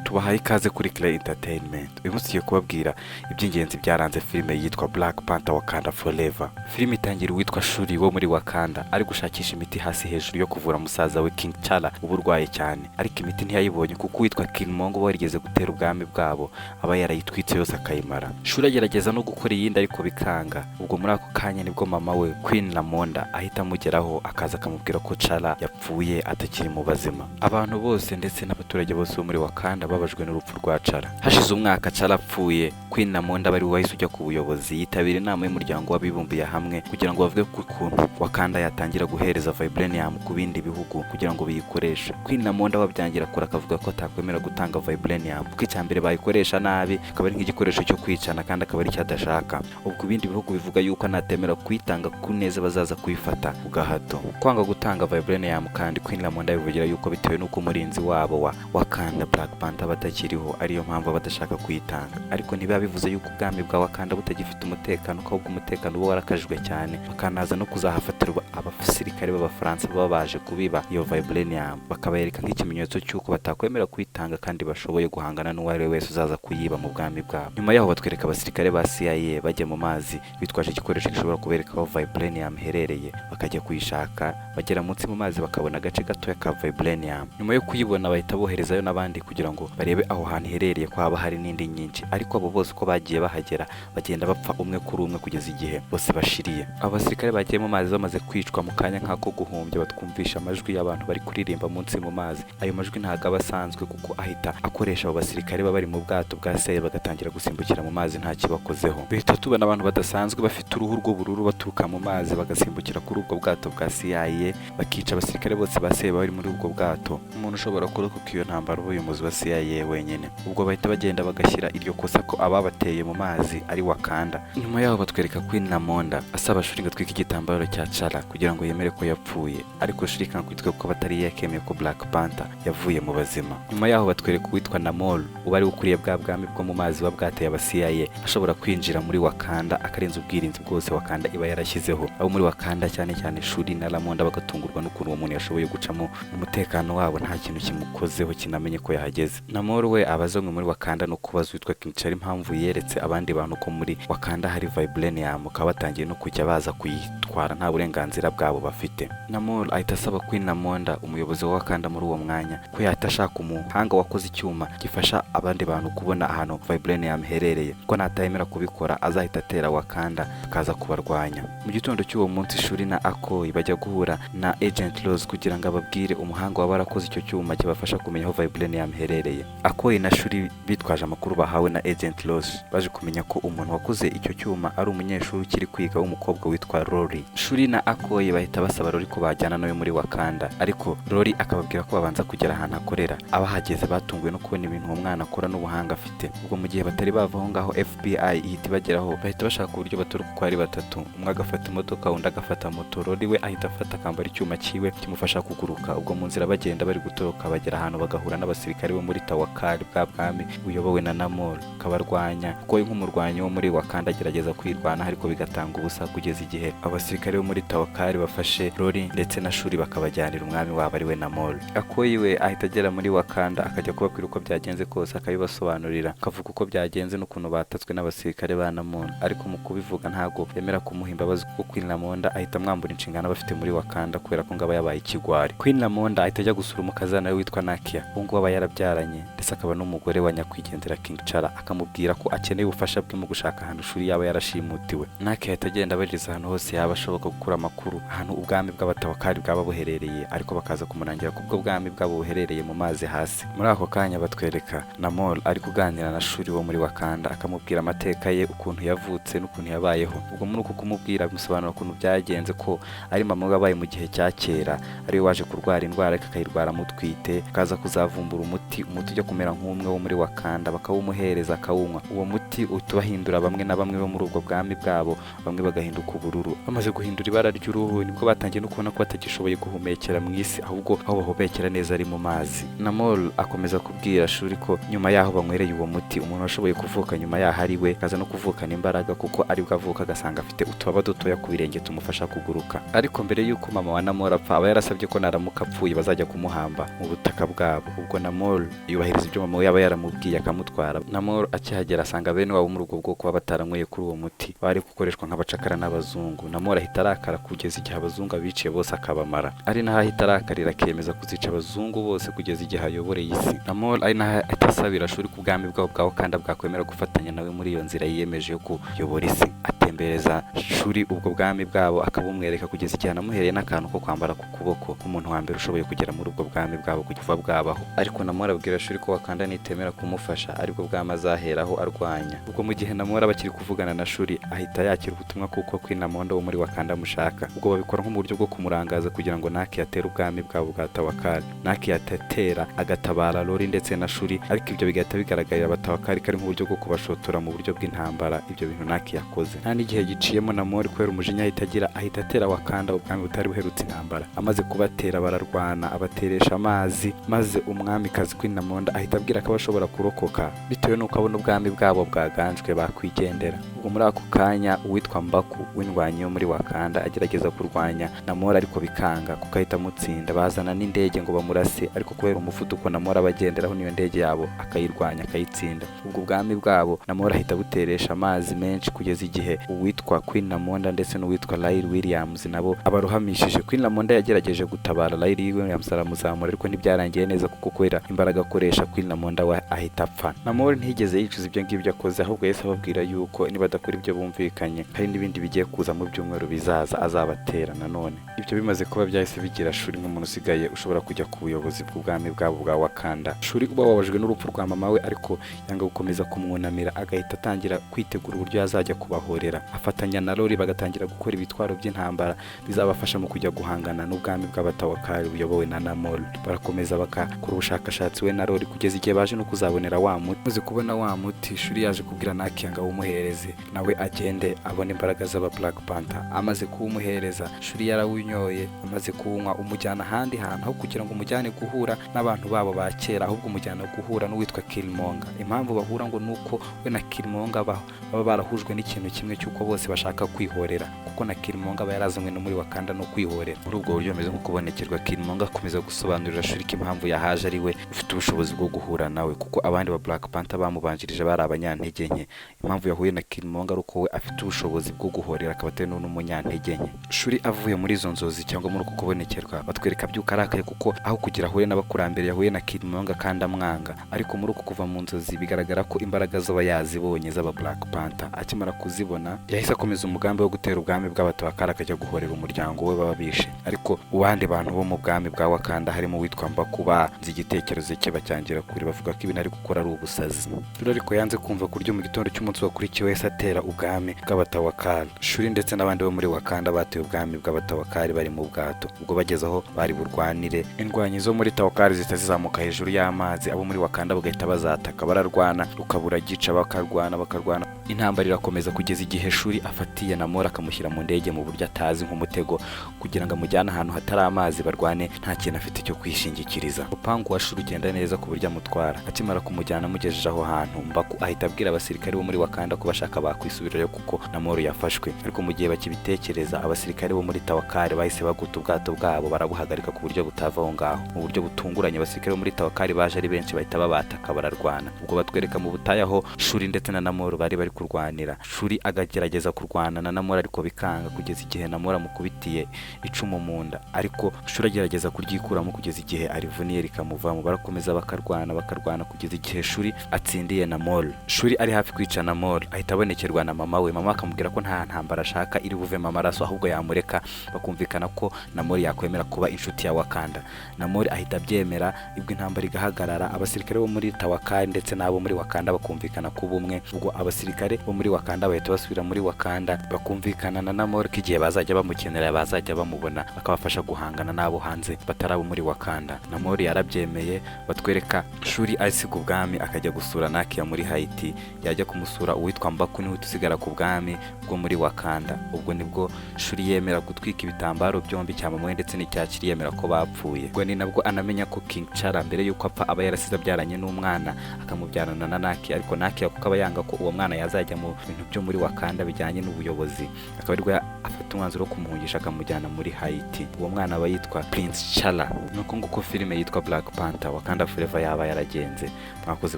Tubahaye ikaze kuri Clay Entertainment. Uyu munsi tugiye kubabwira iby'ingenzi byaranze filime yitwa Black Panther: Wakanda Forever. Filime itangira uwitwa Shuri wo muri Wakanda ari gushakisha imiti hasi hejuru yo kuvura musaza we King T'Challa uba urwaye cyane, ariko imiti ntiyayibonye kuko uwitwa Killmonger warigeze gutera ubwami bwabo aba yarayitwitse yose akayimara. Shuri agerageza no gukora iyindi ariko bikanga. Ubwo muri ako kanya nibwo mama we Queen Ramonda ahita amugeraho, akaza akamubwira ko T'Challa yapfuye, atakiri mu bazima. Abantu bose ndetse n'abaturage bose bo muri Wakanda babajwe n'urupfu rwa T'Challa. Hashize umwaka T'Challa apfuye, Queen Ramonda bari wahise ujya ku buyobozi, yitabira inama y'umuryango w'abibumbiye hamwe kugira ngo bavuge ku kuntu Wakanda yatangira guhereza vibranium ku bindi bihugu kugira ngo biyikoreshe. Queen Ramonda wabyangira kure, akavuga ko atakwemera gutanga vibranium kuko icya mbere bayikoresha nabi, akaba ari nk'igikoresho cyo kwicana, kandi akaba ari icyo adashaka. Ubwo ibindi bihugu bivuga yuko anatemera kuyitanga ku neza bazaza kuyifata ku gahato. Kwanga gutanga vibranium kandi, Queen Ramonda bivugira yuko bitewe n'uko umurinzi wabo wa Wakanda, Black Panther, batakiriho, ariyo mpamvu badashaka kuyitanga. Ariko ntibiba bivuze yuko ubwami bwa Wakanda butagifite umutekano, ko ahubwo umutekano uba warakajijwe cyane, bakanaza no kuzahafatira abasirikare b'Abafaransa baba baje kubiba iyo vibranium, bakabereka nk'ikimenyetso cy'uko batakwemera kuyitanga kandi bashoboye guhangana n'uwo ari we wese uzaza kuyiba mu bwami bwabo. Nyuma yaho batwereka abasirikare ba CIA bajya mu mazi bitwaje igikoresho gishobora kubereka aho vibranium iherereye, bakajya kuyishaka. Bagera munsi mu mazi bakabona agace gatoya ka vibranium. Nyuma yo kuyibona bahita boherezayo n'abandi kugira ngo barebe aho hantu iherereye ko haba hari n'indi nyinshi, ariko abo bose uko bagiye bahagera bagenda bapfa umwe kuri umwe kugeza igihe bose bashiriye. Abo basirikare bagiye mu mazi bamaze kwicwa, mu kanya nk'ako guhumbya batwumvisha amajwi y'abantu bari kuririmba munsi mu mazi. Ayo majwi ntabwo aba asanzwe, kuko ahita akoresha abo basirikare baba bari mu bwato bwa CIA, bagatangira gusimbukira mu mazi nta kibakozeho. Duhita tubona abantu badasanzwe bafite uruhu rw'ubururu baturuka mu mazi, bagasimbukira kuri ubwo bwato bwa CIA, bakica abasirikare bose ba CIA bari muri ubwo bwato. Umuntu ushobora kurokoka iyo ntambara uba umuyobozi wa CIA wenyine. Ubwo bahita bagenda bagashyira iryo kosa ko ababateye mu mazi ari Wakanda. Nyuma yaho batwereka Queen Ramonda asaba Shuri ngo atwike igitambaro cya T'Challa kugira ngo yemere ko yapfuye, ariko Shuri ikanga kwitwa ko batari yakemeye ko Black Panther yavuye mu bazima. Nyuma yaho batwereka uwitwa Namor uba ari ukuriye bwa bwami bwo mu mazi buba bwateye aba CIA, ashobora kwinjira muri Wakanda akarenza ubwirinzi bwose Wakanda iba yarashyizeho. Abo muri Wakanda, cyane cyane Shuri na Ramonda, bagatungurwa n'ukuntu uwo muntu yashoboye gucamo umutekano wabo nta kintu kimukozeho kinamenye ko yahageze. Namor we aba azanywe muri Wakanda no kubaza uwitwa King T'Challa impamvu yeretse abandi bantu ko muri Wakanda hari vibranium, bakaba batangiye no kujya baza kuyitwara nta burenganzira bwabo bafite. Namor ahita asaba Queen Ramonda, umuyobozi wa Wakanda muri uwo mwanya, ko yahita ashaka umuhanga wakoze icyuma gifasha abandi bantu kubona ahantu vibranium iherereye, ko natayemera kubikora azahita atera Wakanda akaza kubarwanya. Mu gitondo cy'uwo munsi, Shuri na Okoye bajya guhura na Agent Rose kugira ngo ababwire umuhanga waba warakoze icyo cyuma kibafasha kumenya aho vibranium iherereye. Okoye na Shuri bitwaje amakuru bahawe na Agent Rose, baje kumenya ko umuntu wakoze icyo cyuma ari umunyeshuri ukiri kwiga w'umukobwa witwa Rory. Shuri na Okoye bahita basaba Rory ko bajyana nawe muri Wakanda, ariko Rory akababwira ko babanza kugera ahantu akorera. Abahageze batunguwe no kubona ibintu uwo mwana akora n'ubuhanga afite. Ubwo mu gihe batari bava aho ngaho, FBI ihita ibageraho, bahita bashaka uburyo baturuka uko ari batatu, umwe agafata imodoka, undi agafata moto. Rory we ahita afata akambara icyuma cyiwe kimufasha kuguruka. Ubwo mu nzira bagenda bari gutoroka, bagera ahantu bagahura n'abasirikare bo muri Tawakali, bwa bwami buyobowe na Namor, kabarwanya kuko we nk'umurwanyi wo muri Wakanda agerageza kwirwanaho ariko bigatanga ubusa, kugeza igihe abasirikare bo muri Tawakali bafashe Rory ndetse na Shuri bakabajyanira umwami wabo ari we Namor. Okoye we ahita agera muri Wakanda, akajya kubabwira uko byagenze kose, akabibasobanurira, akavuga uko byagenze n'ukuntu batatswe n'abasirikare ba Namor. Ariko mu kubivuga ntago yemera kumuha imbabazi, kuko Queen Ramonda ahita amwambura inshingano aba afite muri Wakanda kubera ko ngo aba yabaye ikigwari. Queen Ramonda ahita ajya gusura umukazana we witwa Nakia, ubu ngubu aba yarabyaranye ndetse akaba n'umugore wa nyakwigendera King T'Challa, akamubwira ko akeneye ubufasha bwe mu gushaka ahantu Shuri yaba yarashimutiwe. Nakia ahita agenda abaririza ahantu hose yaba ashoboka gukura amakuru ahantu ubwami bw'Abatawakari bwaba buherereye, ariko bakaza kumurangira ko ubwo bwami bwabo buherereye mu mazi hasi. Muri ako kanya batwereka Namor ari kuganira na Shuri wo muri Wakanda, akamubwira amateka ye, ukuntu yavutse n'ukuntu yabayeho. Ubwo muri uko kumubwira bimusobanura ukuntu byagenze, ko ari mama we wabaye mu gihe cya kera, ariwe waje kurwara indwara ariko akayirwara amutwite, akaza kuzavumbura umuti, umuti ujya kumera nk'umwe wo muri Wakanda, bakawumuhereza akawunywa. Uwo muti uhita ubahindura bamwe na bamwe bo muri ubwo bwami bwabo, bamwe bagahinduka ubururu. Bamaze guhindura ibara ry'uruhu nibwo batangiye no kubona ko batagishoboye guhumekera mu isi, ahubwo aho bahumekera neza ari mu mazi. Namor akomeza kubwira Shuri ko nyuma yaho banywereye uwo muti, umuntu washoboye kuvuka nyuma yaho ari we, akaza no kuvukana imbaraga, kuko aribwo avuka agasanga afite utubaba dutoya ku birenge tumufasha kuguruka. Ariko mbere y'uko mama wa Namor apfa, aba yarasabye ko naramuka apfuye bazajya kumuhamba mu butaka bwabo. Ubwo Namor iwabo yubahiriza ibyo mama we yaba yaramubwiye, akamutwara. Namor akihagera asanga bene wabo muri ubwo bwoko baba bataranyweye kuri uwo muti, bari gukoreshwa nk'abacakara n'abazungu. Namor ahita arakara kugeza igihe abazungu abiciye bose akabamara, ari naho ahita arakarira akemeza kuzica abazungu bose kugeza igihe ayoboreye isi. Namor ari naho ahita asabira Shuri ku bwami bwabo bwa Wakanda bwakwemera gufatanya nawe muri iyo nzira yiyemeje yo kuyobora isi. Atembereza Shuri ubwo bwami bwabo, akabumwereka kugeza igihe anamuhereye n'akantu ko kwambara ku kuboko nk'umuntu wa mbere ushoboye kugera muri ubwo bwami bwabo kuva bwabaho. Ariko Namor abwira Shuri ko Wakanda nitemera kumufasha, aribwo bwami azaheraho arwanya. Ubwo mu gihe Namor aba akiri kuvugana na Shuri, ahita yakira ubutumwa kuko Queen Ramonda wo muri Wakanda amushaka. Ubwo babikora nko mu buryo bwo kumurangaza kugira ngo Naki atere ubwami bwabo bwa Tawakari. Naki atetera agatabara Lori ndetse na Shuri, ariko ibyo bigahita bigaragarira abatawakari ko ari nk'uburyo bwo kubashotora mu buryo bw'intambara. Ibyo bintu Naki yakoze, nta n'igihe giciyemo, Namor kubera umujinya ahita agira, ahita atera Wakanda, ubwami butari buherutse intambara. Amaze kubatera bararwana, abateresha amazi, maze umwamikazi Queen Ramonda ahita abwira ko abashobora kurokoka bitewe n'uko abona ubwami bwabo bwaganjwe bakwigendera. Ubwo muri ako kanya uwitwa Mbaku w'indwanyi yo muri Wakanda agerageza kurwanya Namor, ariko bikanga kuko ahita amutsinda. Bazana n'indege ngo bamurase, ariko kubera umuvuduko Namor abagenderaho n'iyo ndege yabo akayirwanya akayitsinda. Ubwo ubwami bwabo Namor ahita buteresha amazi menshi kugeza igihe uwitwa Queen Ramonda ndetse n'uwitwa Riri Williams nabo abaruhamishije. Queen Ramonda yagerageje gutabara Riri Williams aramuzamura, ariko ntibyarangiye neza kuko kubera imbaraga akoresha Queen Ramonda we ahita apfa. Namor ntiyigeze yicuza ibyo ngibyo akoze, ahubwo yahise ababwira yuko nibadakora ibyo bumvikanye hari n'ibindi bigiye kuza mu byumweru bizaza azabatera nanone. Ibyo bimaze kuba byahise bigira Shuri nk'umuntu usigaye ushobora kujya ku buyobozi bw'ubwami bwabo bwa Wakanda. Shuri uba wababajwe n'urupfu rwa mama we, ariko yanga gukomeza kumwunamira, agahita atangira kwitegura uburyo yazajya kubahorera. Afatanya na Lori bagatangira gukora ibitwaro by'intambara bizabafasha mu kujya guhangana n'ubwami bw'abatawakari buyobowe na Namor. Barakomeza bakakora ubushakashatsi we na Lori kugeza igihe baje no kuzabonera wa muti. Maze kubona wa muti, Shuri yaje kubwira Nakia ngo awumuhereze nawe agende abone imbaraga z'aba Black Panther. Amaze kuwumuhereza, Shuri yarawunyoye. Amaze kuwunywa, umujyana ahandi hantu, aho kugira ngo umujyane guhura n'abantu babo ba kera, ahubwo umujyana guhura n'uwitwa Killmonger. Impamvu bahura ngo nuko we na Killmonger baba barahujwe n'ikintu kimwe cy'uko bose bashaka kwihorera, kuko na Killmonger aba yarazanywe no muri Wakanda no kwihorera. Muri ubwo buryo bumeze nko kubonekerwa, Killmonger akomeza gusobanurira Shuri ko impamvu yahaje ari we ufite ubushobozi bwo guhura nawe, kuko abandi ba Black Panther bamubanjirije bari abanyantege nke. Impamvu yahuye na Killmonger ari uko we afite ubushobozi bwo guhorera, akaba atari n'umunyantege nke. Shuri avuye muri izo nzozi cyangwa muri uko kubonekerwa, batwereka abyuka arakaye, kuko aho kugira ahure n'abakurambere yahuye na Killmonger kandi amwanga. Ariko muri uko kuva mu nzozi bigaragara ko imbaraga z'aba yazibonye z'aba Black Panther. Akimara kuzibona yahise akomeza umugambi wo gutera ubwami bw'abatawakari, akajya guhorera umuryango we baba bishe. Ariko abandi bantu bo mu bwami bwa Wakanda harimo uwitwa Mbaku banze igitekerezo cye, bacyangira kure, bavuga ko ibintu ari gukora ari ubusazi. Shuri ariko yanze kumva, ku buryo mu gitondo cy'umunsi wakurikiye wese atera ubwami bw'abatawakari. Shuri ndetse n'abandi bo muri Wakanda bateye ubwami bw'abatawakari bari mu bwato. Ubwo bageze aho bari burwanire, indwanyi zo muri Tawakari zihita zizamuka hejuru y'amazi, abo muri Wakanda bagahita bazataka, bararwana rukabura gica, bakarwana bakarwana, intambara irakomeza kugeza igihe Shuri afatiye Namor akamushyira mu ndege mu buryo atazi nk'umutego, kugira ngo amujyane ahantu hatari amazi barwane nta kintu afite cyo kwishingikiriza. Umupangu wa Shuri ugenda neza ku buryo amutwara. Akimara kumujyana amugejeje aho hantu, Mbaku ahita abwira abasirikare bo muri Wakanda ko bashaka bakwisubirayo kuko Namor yafashwe. Ariko mu gihe bakibitekereza, abasirikare bo muri Tawakari bahise baguta ubwato bwabo barabuhagarika ku buryo butava aho ngaho. Mu buryo butunguranye abasirikare bo muri Tawakari baje ari benshi, bahita babataka bararwana. Ubwo batwereka mu butayu aho Shuri ndetse na Namor bari bari kurwanira. Shuri agagerageza kurwana na Namor ariko bikanga, kugeza igihe Namor amukubitiye icumu mu nda, ariko Shuri agerageza kuryikuramo kugeza igihe arivuniye rikamuvamo. Barakomeza bakarwana bakarwana kugeza igihe Shuri atsindiye Namor. Shuri ari hafi kwica Namor, ahita abonekerwa na mama we. Mama akamubwira ko nta ntambara ashaka iri buvemo amaraso, ahubwo yamureka bakumvikana ko Namor yakwemera kuba inshuti ya Wakanda. Namor ahita abyemera. Ubwo intambara igahagarara, abasirikare bo muri Tawakari ndetse n'abo muri Wakanda bakumvikana ku bumwe. Ubwo abasirikare bo muri Wakanda bahita basubira muri Wakanda, bakumvikana na Namor ko igihe bazajya bamukenera bazajya bamubona, bakabafasha guhangana n'abo hanze batari abo muri Wakanda. Namor yarabyemeye. Batwereka Shuri asiga ubwami akajya gusura Nakia muri Haiti. Yajya kumusura, uwitwa Mbaku niwe usigara ku bwami bwo muri Wakanda. Ubwo nibwo Shuri yemera gutwika ibitambaro byombi, cya mama we ndetse n'icya Shuri, yemera ko bapfuye. Ubwo ni nabwo anamenya ko King T'Challa mbere y'uko apfa aba yarasize abyaranye n'umwana, akamubyarana na Nakia, ariko Nakia kuko aba yanga ko uwo mwana yazajya mu bintu byo muri Wakanda. Wakanda bijyanye n'ubuyobozi, akaba aribwo afata umwanzuro wo kumuhungisha akamujyana muri Haiti. Uwo mwana aba yitwa Prince T'Challa. Nuko nguko filime yitwa Black Panther Wakanda Forever yaba yaragenze. Mwakoze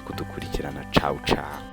kudukurikirana. Ciao ciao.